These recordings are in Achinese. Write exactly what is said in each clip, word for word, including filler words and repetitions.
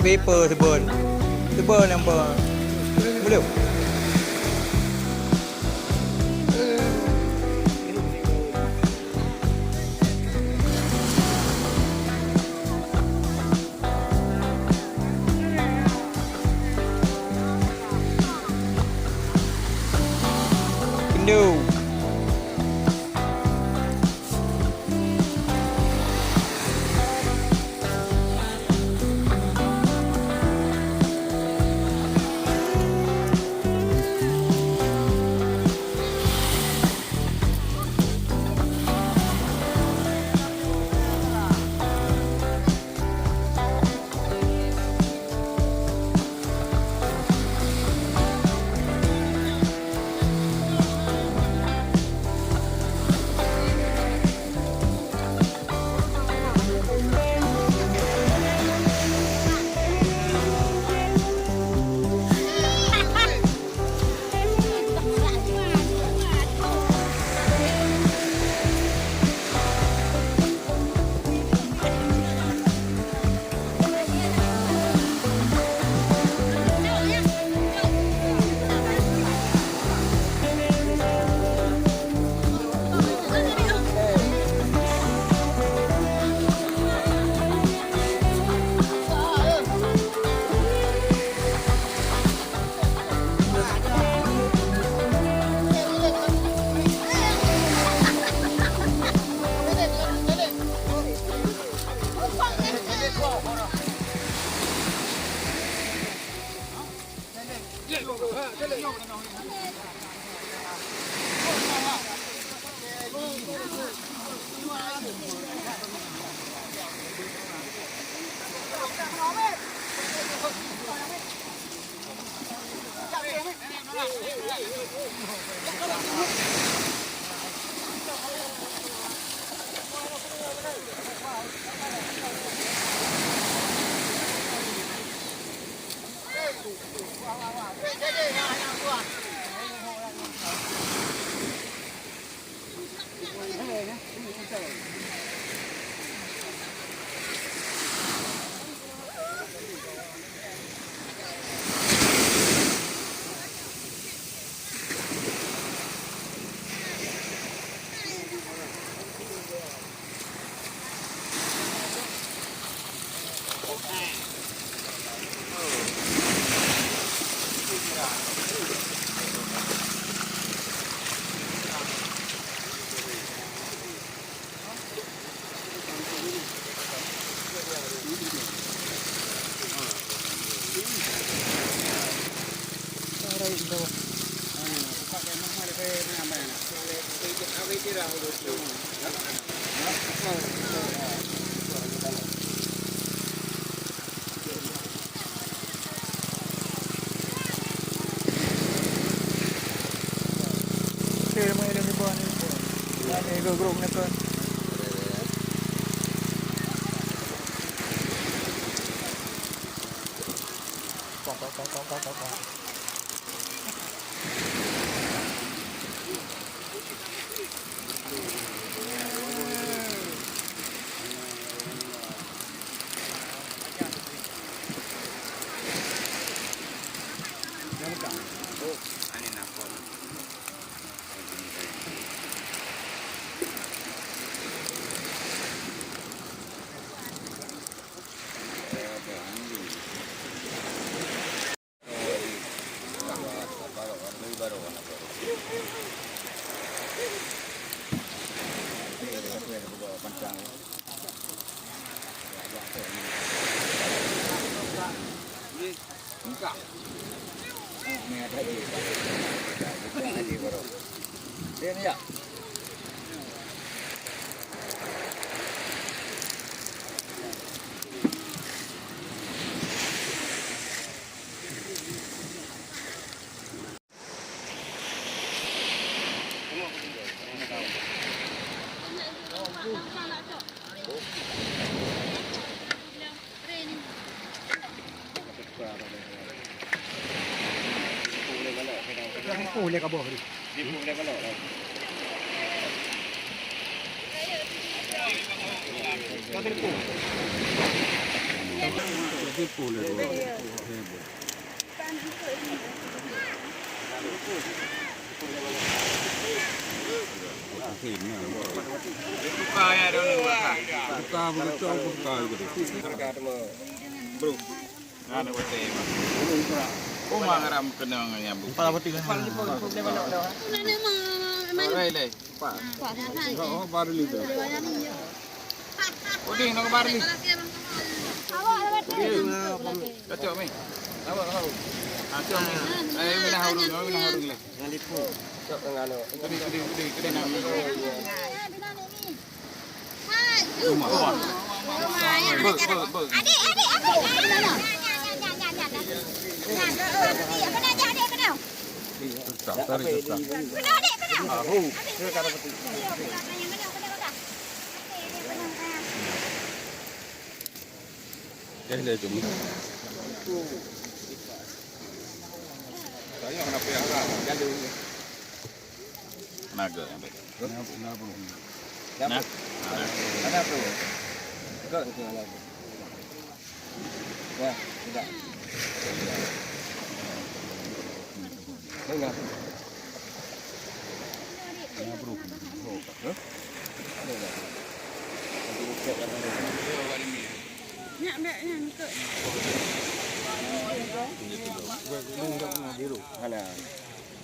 Paper seubon. Seubon nyang pa-, belum. Kendu. Uma haram kena nyambung. Kepala putih kan. Mana ma-, ma-, ma-, Pak Hasan. Oh, baru ni tu. Udin, nak kemari ni. Awak lewat ni. Cocok ni. Awak, awak. Ah, cocok ni. Eh, minah urun, minah urun ni. Yang lipu. Cok dengan anu. Kena, kena, kena, kena nak. Hai. Rumah. Rumah. Bek, bek, bek. Adik, adik, adik. Apa nak adik, apa nak? Tetap, tarik tetap. Kena adik, kena. Ahu. Adik, kena. Iya, kena tanya mana, kena, kena. Dah, dah, jom. Saya kenapa yang jalan? Tenaga yang baik. Kenapa? Kenapa? Nah. Kenapa? Kenapa? Kenapa? Wah, tidak. Dengar. Kenapa? Hah? Ada tak? Nanti ucap kat mana? Nyak, nyak, nyak, ikut. Hana.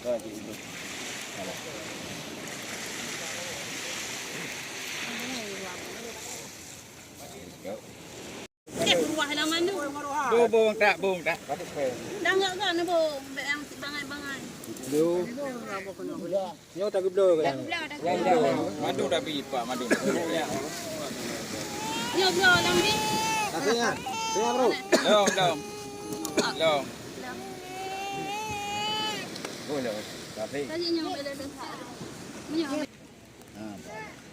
Kau nanti ikut. Hana. Ikut. Cek ruah lam anu. Bung, bung, tak, bung, tak. Dah enggak kan, bung. Bek yang bangai-bangai. Nyoe tageubloe kan? Tageubloe, tageubloe. Madu dah bri, Pak, madu. Nyoe bloe lam bi. Tapi ya, saya bro. Lom, lom. Lom. Oh, lom. Tadi nyoe bila dah. Nyoe. Ha, baik.